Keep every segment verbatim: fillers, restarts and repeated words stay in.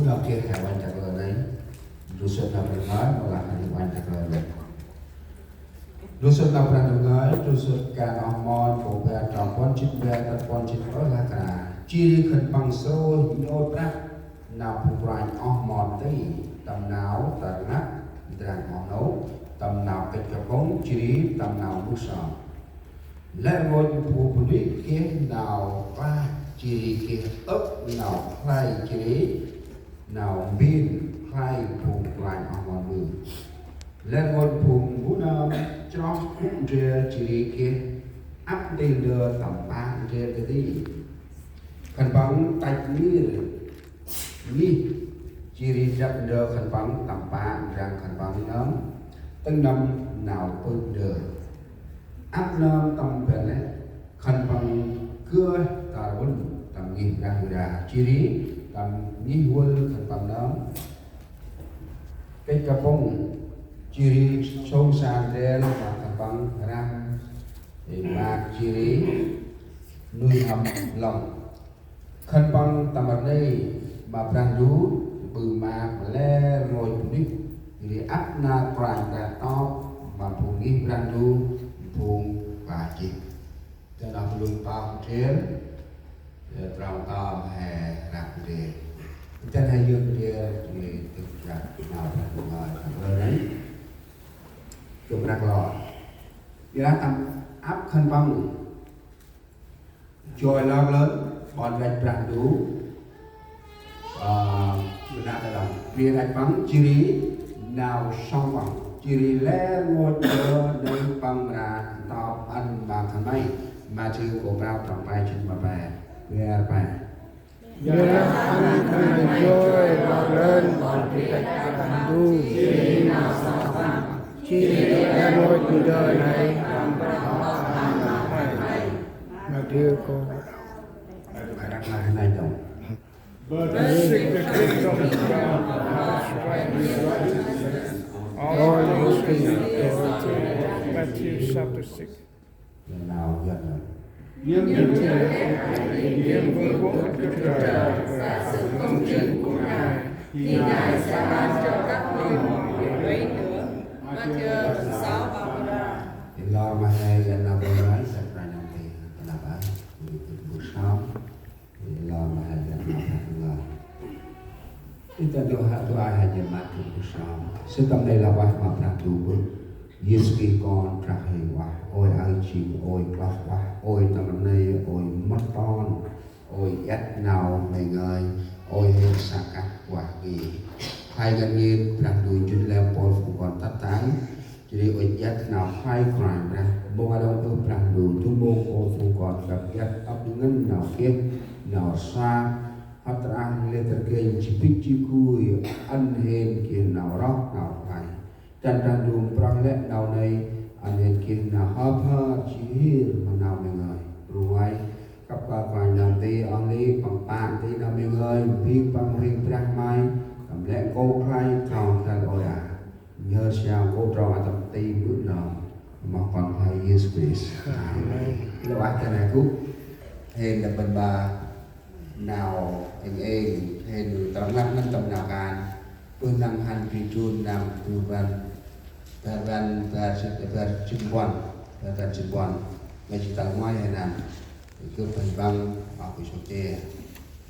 Nau geh he uănh dak lơ nây. Ndrô sŭt nau Brah Ndu ngơi, mâu lah he uănh dak lơ nây. Ndrô sŭt nau Brah Ndu ngơi, ndrô sŭt Kan Oh Mon, kô bar, trong puăn jê̆t bar tât puăn jê̆t pơh lah kơna: Jêh ri khân păng srôih nhŭp prăp nau phung kôranh oh mon nti, tâm nau tâm rnglăp ndrăng oh nô, tâm nau kĭch kapŭng, jêh ri tâm nau mbơh sơm. Lĕ rngôch phung bunuyh geh nau klach, jêh ri geh âk nau khlay, jêh ri nau mbên khlay phung kôranh oh mon ƀư. Lĕ rngôch phung mbu nơm chroh gŭ ndrel, jêh ri geh ăp ntil ndơ tâm pă ndrel dadê. Khân păng tăch mir ngih, jêh ri drăp ndơ khân păng tâm pă ndrăng khân păng nơm, tĭng nâm nau pưk ndơ. Ăp nơm tâm ban lĕ khân păng gơh tar vŭn tâm ngih Brah Yuđa, jêh ri tâm ngih vâl khân păng nơm kĭch kapŭng, jêh ri sông sa ndrel ma khân păng răm, ê, maak, jêh ri nuih n'hâm lŏng. Khân păng tâm rnê ma Brah Ndu ƀư maak ma lĕ rngôch bunuyh, jêh ri ăp nar Kôranh Brah tŏp ma phung ngih Brah Ndu, phung ba jêh. Dăn oh lŭng pơh ndrel, ơ, trong tơm he răk ndrel. Dăn he yơk ndrel, jêh ri tŭk răk nau Brah Ndu ngơi, răk lơ nây. Tŭk răk lor. Ƀiălah tâm ăp khân păng joi lor lơn ƀon rêch Brah Ndu, ơ, mnă đŏng. Bri rêch păng jêh ri nau sŏng păng, jêh ri lĕ rngôch ndơ nây păng mra ntop ăn ma khân may. Mathiơ kô prao trong pe jê̆t ma pe, bar pe. Ƀiălah ăn khân may joi lor lơn ƀon bri rêch Brah Ndu, jêh ri nau sŏng păng, jêh ri lĕ rngôch ndơ nây păng mra ntop ăn ma khân may. Mathiơ kô. But seek the kingdom of God first, righteousness, all those things will be added to you. Matthew chapter six. Nau Yuăn. Nhưng những điều này hãy tìm kiếm vương quốc Đức Chúa Trời và sự công chính của Ngài, thì Ngài sẽ ban cho các ngươi mọi điều ấy nữa. Mathiơ sáu ba mươi ba. Ê lor ma he Yuăn nau Yuăn nai, sa pran nau ti, ta nau ba, bu sam. Ê lor ma he Yuăn nau Yuăn nai. Ita dôl ha, dôl ai ha Yuăn ma tu bu sam. Sĭt tâm nây lah ueh ma Brah Ndu bơh. Yêsu Krist Kon Brah hên ueh, ôi aơ jêng, ôi kloh ueh, ôi tâm rnê, ôi mât ton, ôi iăt nau May ngơi, ôi hên sa kah ueh ngăn. Khlay ngăn ngên Brah Ndu njŭn leo mpôl phung kon tât tang, jêh ri ôi iăt nau khlay Kôranh Brah. Mông aơ đŏng ơ Brah Ndu, du mông mpôl phung kon găp iăt ăp ngăn nau geh, nau sa, hăt rah lĕ tơr geh, ji bĭch ji gui, ăn hên geh nau roh nau khlay. Dăn Brah Ndu mprơh lĕ nau nây, ăn hên geh nau hŏ phơr jêh ri ma nau May ngơi. Rngôch, kăp kơl Kôranh nơm nti, oh lĕ păng pă nti nau May ngơi, bêng păng rêng Brah May, tâm lĕ nkô̆ khlay trong tal ôi a. Nhơ siau nkô̆ trong a tâm ti mbơ̆ nơm, ma Kon Khlay Yêsu Krist. Amen. Lơ ueh ta nây gŭ, hên đăp bân ba, nau êng êng, hên tâm rnglăp ngăn tâm nau kan. Bơh năng hăn bri jun năm bơh rbăn, bar rbăn, bar jê̆t, bar jê̆t puăn, bar rbăn jê̆t puăn. Ngai jê̆t tal ngoai hên ăn. Gâp bân băng, oh bri sŏk che.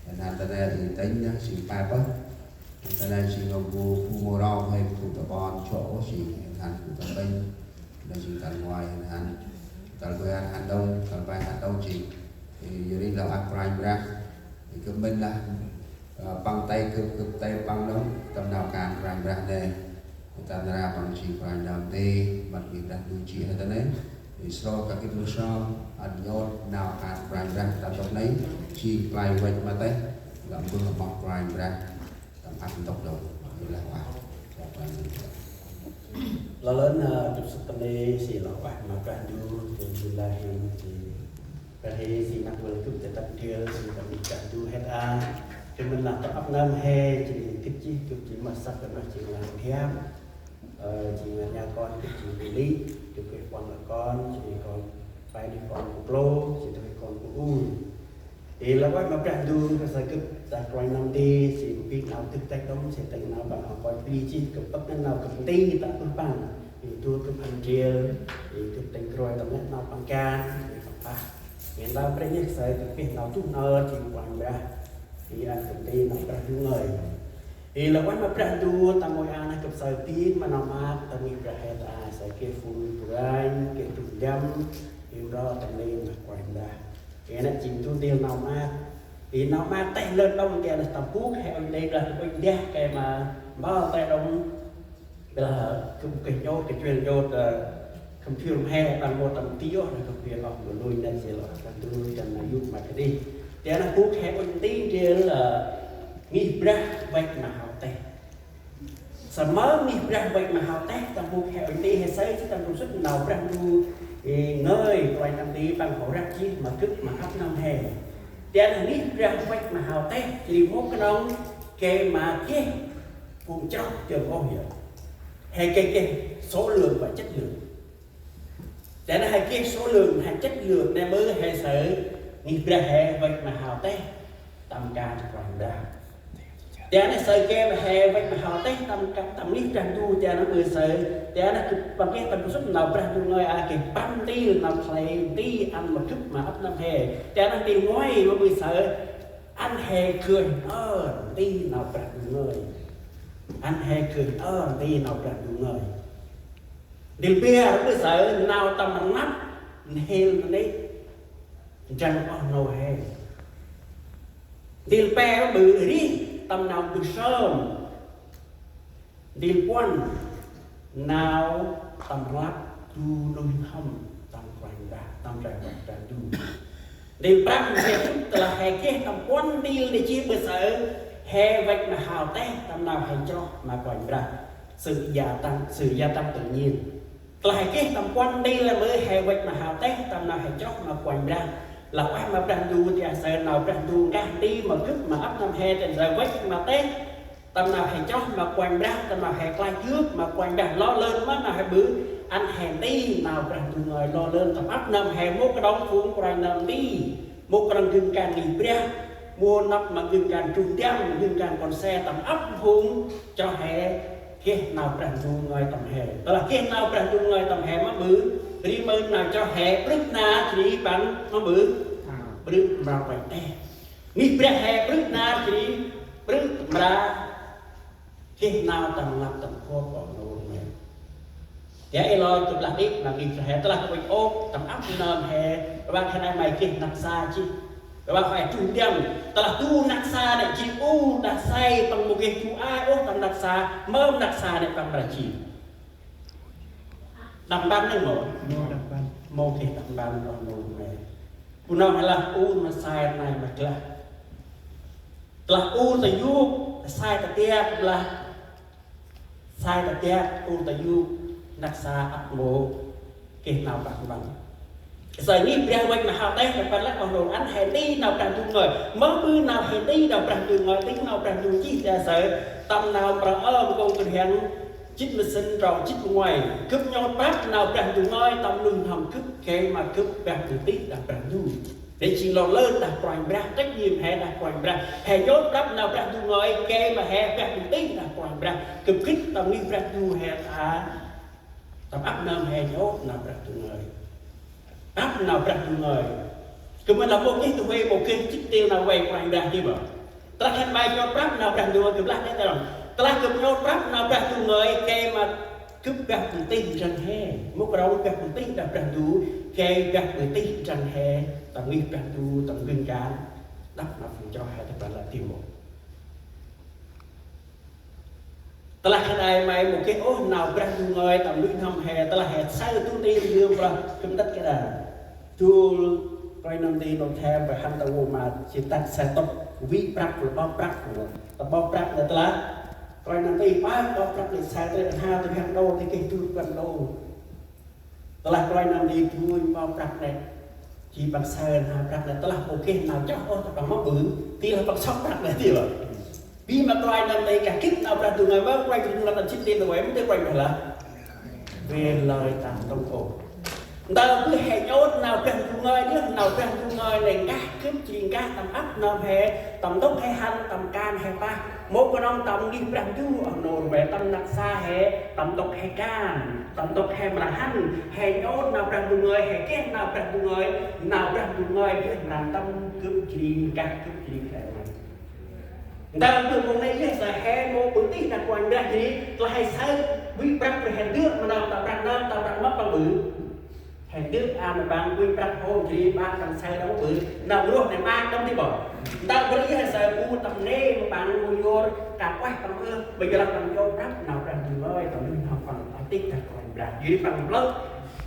Hên ăn ta nây i tênh nơh, jêng pe pơh. Ta nây jêng nơh bu, bu mâu rau, hên bu ta ƀon, jŏ ôh jêng, hên ăn bu ta tênh. Nây jêng tal ngoai hên ăn. Tal bar ăn đŏng, tal pe ăn đŏng jêng. Ê, yor ri lah ueh Kôranh Brah. Ê, gâp mĭn lah, ơ, păng tay gâp, gâp tay păng đŏng, tâm nau kan Kôranh Brah nây. Ê, ta nar păng jêng Kôranh nơm nti, măt ngih Brah Ndu jêh he ta nây. Ê, srôh kah gĭt mbơh sơm, ăn nhŭp nau kan Kôranh Brah ta ntŭk nây, jêng play văch ma têh, lăm bơh ma Kôranh Brah. Tâm ăp ntŭk đŏng, ê lah ueh. Lor lơn, ơ, tŭp sŭt tâm nê, si lah ueh ma Brah Ndu, Brah Ndu lah hên, si Brah hên, si năk vâl gâp ta tât ndrel, si tâm Brah Ndu het a. Tơ mĭn lah tâm ăp nơm he, jêh ri gâp jêh, gâp jêh ma săk, gâp ma jêng lah hiam. Ơ, jêng lah nha kon, gâp jêng bu lĭ, gâp geh puăn lah kon, jêh ri kon, pe dih kon bu klô, jêh ri kon bu ur. Ê, lah ueh ma Brah Ndu, kơt say gâp ta kôranh nơm nti, jêng bĭk nau dâk têk đŏng, jêng tĭng nau Păng hŏ koi bri jêh, gâp pơk ngăn nau gâp nti ta bơh Păng. Ê, du gâp hăn ndrel, ê, gâp tĭng kroi tâm lĕ nau Păng kan, ê, Păng pah. Ê, nau Brah Ndu say gâp bêh nau tuh nơr, jêng Kôranh Brah. Ê, ăn gâp nti nau Brah Ndu ngơi. Ê, lah ueh ma Brah Ndu, ta ngơi a nơh gâp say bĭk ma nau maak, ta ngih Brah he ta say geh phung bu ranh, geh du ndăm, ê, mro tâm lĕ nau Kôranh Brah. Ê, nĕ jêng du ntil nau maak. Ê, nau maak têh lơn đŏng, ta nơh tâm bôk he uănh đê, blah uănh đah, gay ma mbơh têh đŏng. Blah, gâp geh njot, geh chuêl njot, ơ, khâm phiu he, blah mâu tâm ti ôh, nơh khâm phiu ôh, mâu lôch nơh jêl ôh, ta du, ta nơh yôk ma kơt đih. Ta nơh bôk he uănh đê ndrel, ơ, ngih Brah văch ma hao têh. Samơ̆ ngih Brah văch ma hao têh, tâm bôk he uănh đê he say, jêh tâm rŭ sŭt nau Brah Ndu, ê, ngơi, kôranh nơm nti Păng hŏ răk jêh ma gâp ma ăp nơm he. Ta nơh ngih Brah văch ma hao têh, jêh ri mâu knŏng gay ma geh phung chroh dơm ôh yơh. He geh, geh số lượng và chất lượng. Ta nơh he geh số lượng, he chất lượng, nĕ mơ he say ngih Brah he văch ma hao têh tâm kan Kôranh Brah. Ta nơh say geh ma he văch ma hao têh tâm ka-, tâm ngih Brah Ndu, ta nơh mơ say, ta nơh gâp păng geh tâm rŭ sŭt nau Brah Ndu ngơi a geh păng ntil nau khlay nti ăn ma gâp ma ăp nơm he. Ta nơh ntil nguay ma mơ say, ăn he gơnh ơ nti nau Brah Ndu ngơi. Ăn he gơnh ơ nti nau Brah Ndu ngơi. Ntil bar mơ say nau tâm rnglăp n'hêl ma nê, ndrăng oh nô he. Ntil pe mơ rêh tâm nau mbơh sơm. Ntil puăn nau tâm rnglăp du nuih n'hâm tâm Kôranh Brah, tâm Kôranh Brah du. Ntil prăm he sŭt tơlah he geh tâm puăn ntil nê jêh mơ say he văch ma hao têh tâm nau he chroh ma Kôranh Brah. Sự gia tăng, sự gia tăng tự nhiên. Tơlah he geh tâm puăn ntil mơ he văch ma hao têh tâm nau he chroh ma Kôranh Brah. Lah ueh ma Brah Ndu, ta say nau Brah Ndu nkah nti ma gâp ma ăp nơm he, ta say văch ma têh tâm nau he chroh ma Kôranh Brah, tâm nau he klach yơk ma Kôranh Brah, lŏ lơn mơ nau he ƀư, ăn he nti nau Brah Ndu ngơi lŏ lơn tâm ăp nơm he, mâu knŏng phung kôranh nơm nti, mâu knŏng gân kan ngih Brah, mâu năp ma gân kan truh ndăm, gân kan kon se, tâm ăp phung chroh he geh nau Brah Ndu ngơi tâm he. Tơlah geh nau Brah Ndu ngơi tâm he mơ ƀư, ri mơ nau chroh he prưh nar, jêh ri păng mơ ƀư, prưh mra păng têh. Ngih Brah he prưh nar, jêh ri prưh mra geh nau tâm rnglăp tâm khôk oh nô ngơi. Ya ê lor gâp lah đĭ ma ngih Brah he, tơlah gâp ŭch ôp tâm ăp nơm he, ƀă khân ay may geh năk sa jêh. Ƀă khân ay truh ndăm, tơlah du năk sa nê jêh ur đah say, păng mâu geh du ai ôh tâm năk sa, mơm năk sa nê păng mra jêh. Đăp mpăn nâng mâu? Mâu đăp mpăn. Mâu geh đăp mpăn oh nô ngơi. Bu nơm he lah ur ma sai nai ma glah. Tơlah ur ta yôk, sai ta tiak, tơlah sai ta tiak, ur ta yôk, năk sa ăp mâu geh nau Brah Ndu ngơi. Say ngih Brah văch ma hao têh, tâm păng lah oh nô ăn he nti nau Brah Ndu ngơi. Mơ ƀư nau he nti nau Brah Ndu ngơi, nti nau Brah Ndu jêh ta say, tâm nau mprơ ơm kông kơnh rhiăng jê̆t ma sĭn trong jê̆t ma nguay. Gâp nhŏt prăp nau Brah Ndu ngơi tâm nuih n'hâm gâp, gay ma gâp bah nti đah Brah Ndu. Nê jêng lŏ lơn đah Kôranh Brah, trách nhiệm he đah Kôranh Brah. He nhŏt prăp nau Brah Ndu ngơi, gay ma he bah nti đah Kôranh Brah. Gâp gĭt tâm ngih Brah Ndu he ta, tâm ăp nơm he nhŏt nau Brah Ndu ngơi. Prăp nau Brah Ndu ngơi. Gâp mơ lah mâu geh du huê, mâu geh jê̆t ntil nau vay Kôranh Brah jêh mơ. Tơlah khân may nhŏt prăp nau Brah Ndu ngơi, gâp lah nê ta rŏng. Tơlah gâp nhŏt prăp nau Brah Ndu ngơi, gay ma gâp bah păng tih ndrăng he. Mâu knŏng bah păng tih đah Brah Ndu, gay bah păng tih ndrăng he, tâm ngih Brah Ndu, tâm gân kan đăp ma phung chroh he, ta păng lah jêh mơ. Tơlah khân ay may mâu geh ôh nau Brah Ndu ngơi tâm nuih n'hâm he, tơlah he say du ntil yơm brah gâp ntât kơt đa. Dôl kôranh nơm nti Nôt Thêm, bah hăn ta ôp ma, jêh ntât say tŏp vĭ prăk, lĕ ƀâp prăk, ta ƀâp prăk nê tơlah kôranh nơm nti, ƀâp, ƀâp prăk nê say tơlơi ăn hao, tơlơi hăn đô, tơlơi geh du rpăn đô. Tơlah kôranh nơm nti dôl ƀâp prăk nê, jêh păng say ăn hao prăk nê, tơlah mâu geh nau chroh ôh ta păng mâm ƀư, tơlah păng sŏk prăk nê dôl. Bi ma kôranh nơm nti kah gĭt nau Brah Ndu ngơi, mơ kôranh Brah Ndu ngơi tâm jê̆t ntil ta vay, mơ nti kôranh Brah lah: Vay lơi ta ntŭng ôh. Ntơm bơh he djôt nau Brah Ndu ngơi, nau Brah Ndu ngơi nây nkah, gâp jêh ri nkah tâm ăp nơm he, tâm ntŭk he hăn, tâm kan he pah. Mâu knŏng tâm ngih Brah Ndu, oh nô, tâm năk sa he, tâm ntŭk he kan, tâm ntŭk he mra hăn, he djôt nau Brah Ndu ngơi, he geh nau Brah Ndu ngơi, nau Brah Ndu ngơi bơh mra tâm gâp jêh ri nkah, gâp jêh ri khlay. Ntơm bơh mông nây yơh saơ he mâu bơh tih năk Kôranh Brah jêh ri, tơlah he saơ vĭ prăk, he dơm ma nơm tâm prăk, nơm tâm prăk mâp păng ƀư. He dơm a ma păng vĭ prăk hôm jêh ri, ƀă păng saơ đŏng ƀư, nơm roh nây ƀă đŏng ti bơh. Ntơm bơh yơh saơ bu tâm nê ma păng, bu yor ka ueh tâm ơh, ƀiălah păng djôt prăk nau Brah Ndu ngơi, tâm nơm păng tih năk Kôranh Brah. Jêh ri păng plơ̆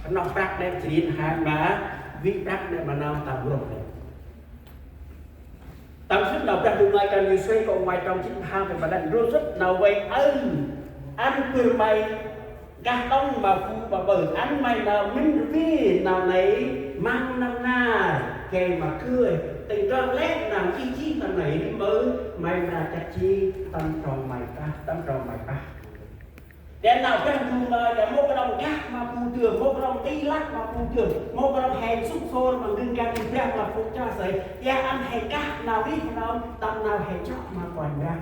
nau prăk nây jêh ri he ma vĭ prăk nây ma nơm tâm roh nây. Tâm sĭt nau Brah Ndu ngơi kơnh Yôsuê kô̆ nguay trong jê̆t ma hao, tâm ban nây: Ndrôm sĭt nau vay aơ ăn bơh may nkah đŏng ma phung ƀaƀơ, ăn may nơm mĭn rvê nau nây măng năm nar, gay ma gơnh tĭng ndrŏng lĕ nau jêh jêh nau nây, ri mơ may mra chăt jêh tâm trong may pah, tâm trong may pah. Đah nau Brah Ndu ngơi đah mâu knŏng nkah ma bu dơm, mâu knŏng nti lăp ma bu dơm, mâu knŏng he sŭk sôr ma ngăn ngăn Brah ma phung chroh, saơ đah ăn he nkah nau rêh nơm tâm nau he chroh ma Kôranh Brah.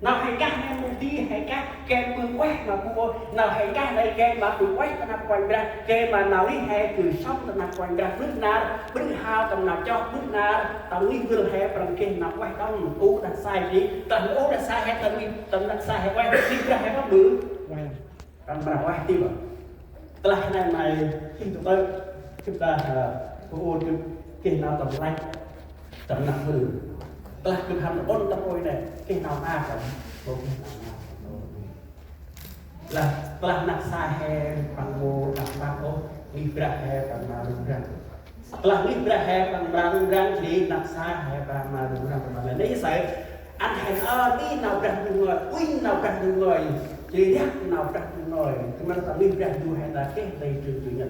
Nau he nkah nây mâu di he nkah gay ma ƀư ueh ma bu ôh, nau he nkah nây gay ma ƀư ueh ta năp Kôranh Brah, gay ma nau rêh he gŭ sŏng ta năp Kôranh Brah, ƀrư̆ nar, ƀrư̆ hao tâm nau chroh, ƀrư̆ nar tâm ngih vâl he, prăm geh nau ueh đŏng, u đah sai jêh ri, tâm u đah sai he tâm ngih, tâm năk sa he ueh, ngih Brah he mâp ƀư. Tâm mra ueh ti bơh. Tơlah nây may gĭt tơ̆, gĭt ta, ơ, bu ôh gĭt geh nau tâm lăch, tâm năk vâl. Tơlah gĭt hăn ôn tâm ôi nây, geh nau ma tâm, ôh geh nau ma tâm. Lah, tơlah năk sa he păng mâu tâm prăk ôh, ngih Brah he păng mra rŭng răng. Tơlah ngih Brah he păng mra rŭng răng, jêh ri năk sa he păng mra rŭng răng tâm ban nây. Nây saơ ăn he ơ nti nau Brah Ndu ngơi, uănh nau Brah Ndu ngơi, jêh ri riăk nau Brah Ndu ngơi. Tâm ban tâm ngih Brah Ndu he ta geh nti Trường Chủ nhật.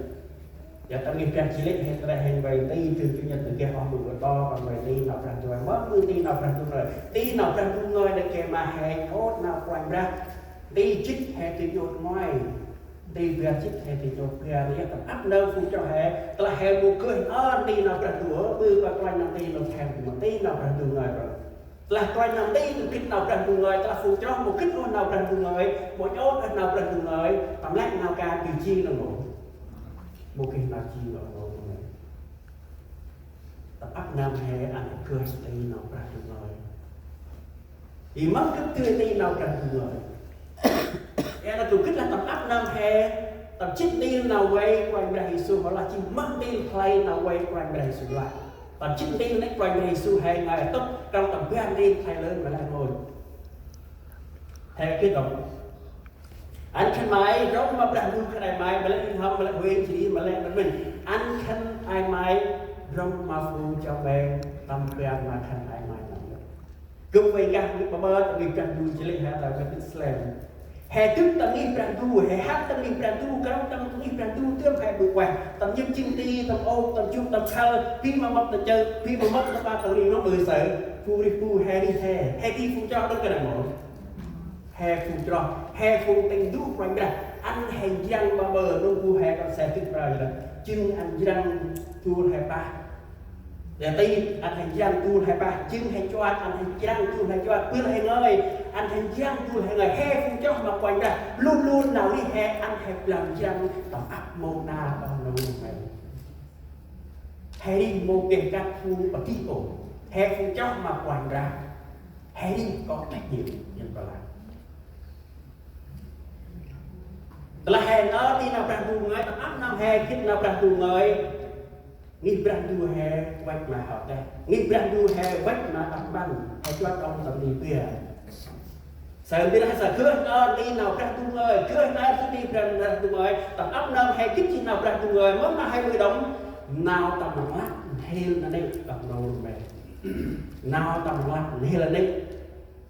Ya tâm ngih Brah Jêh Lêk he ta reh he vay nti Trường Chủ nhật, ta geh oh mưh ƀư to, păng vay nti nau Brah Ndu ngơi. Mâm ƀư nti nau Brah Ndu ngơi? Nti nau Brah Ndu ngơi nây gay ma he djôt nau Kôranh Brah. Nti jê̆t he dơi djôt ngoai. Nti bar jê̆t he dơi djôt bar, nây tâm ăp nơm phung chroh he, tơlah he mâu geh ơ nti nau Brah Ndu, ƀư păng kloh nơm nti nơm he mâu nti nau Brah Ndu ngơi ƀă. Tơlah kloh nơm nti nơm gĭt nau Brah Ndu ngơi, tơlah phung chroh mâu gĭt ôh nau Brah Ndu ngơi, mâu djôt ôh nau Brah Ndu ngơi, tâm lĕ nau ka bi jêng nơm mâu. Mâu geh nau jêng nơm mâu. Tâm ăp nơm he ăn geh nti nau Brah Ndu ngơi. Ê, mâm gĭt dơi nti nau Brah Ndu ngơi. Ê, nau gĭt lah tâm ăp nơm he, tâm jê̆t nti nau vay Kôranh Brah Yêsu, mâu lah jêng mâm nti khlay nau vay Kôranh Brah Yêsu lah. Tâm jê̆t nti nây Kôranh Brah Yêsu he ngơi tŭk, trong tâm bar nti khlay lơn ma lĕ ngôi. He gĭt đŏng. Ăn khân may rŏng ma Brah Ndu khân ay may, ma lĕ hŏm, ma lĕ huêng jêh ri, ma lĕ mĭn mĭn. Ăn khân ay may rŏng ma phung chông ƀeng, tâm ban ma khân ay may nơm. Gâp vay nkah ngih ƀaƀơ tâm ngih Brah Ndu jêh lĕ he ta gâp gĭt slem. He dŭt tâm ngih Brah Ndu, he hăn tâm ngih Brah Ndu, krŏng tâm ngih Brah Ndu, tơm he ƀư ueh. Tâm nhĭm jêng nti, tâm ôp, tâm jŭk, tâm khăl, bi ma mâp tâm chơt, bi ma mâp tâm ƀă tâm ri nơm ƀư saơ. Phung rêh bu he rêh he, he rêh phung chroh đŏng kơt nây mâu. He phung chroh, he phung tĭng ndu Kôranh Brah, ăn he njrăng ƀaƀơ nơm bu he kon se dŭt prao jêh. Jêng ăn njrăng dŭl he pah. Ya ti, ăn he njrăng dŭl he pah, jêng he chuat, ăn he njrăng dŭl he chuat, bơl he ngơi, ăn he njrăng dŭl he ngơi, he phung chroh ma Kôranh Brah, lun lun nau rêh he, ăn he blang njrăng, tâm ăp mông nar, tâm nông he. He rêh mâu geh kăt phung padih ôh, he phung chroh ma Kôranh Brah, he rêh có trách nhiệm, nhân có lại. Tơlah he nơm nti nau Brah Ndu ngơi, tâm ăp nơm he gĭt nau Brah Ndu ngơi. Ngih Brah Ndu he văch ma hao teh. Ngih Brah Ndu he văch ma tâm ban. He chuat đŏng tâm ni pia. Saơ nti lah saơ geh nơm nti nau Brah Ndu ngơi. Geh nơm nti Brah, Brah Ndu ngơi. Tâm ăp nơm he gĭt jêh nau Brah Ndu ngơi. Mâm nau he ƀư đŏng. Nau tâm rnglăp n'hêl nanê̆ tâm nô me. Nau tâm rnglăp n'hêl nanê̆.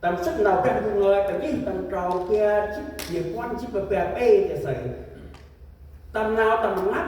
Tâm sĭt nau Brah Ndu ngơi, tâm jêh tâm trong bar jê̆t, jê̆t puăn jê̆t bar bar pê, ta saơ. Tâm nau tâm rnglăp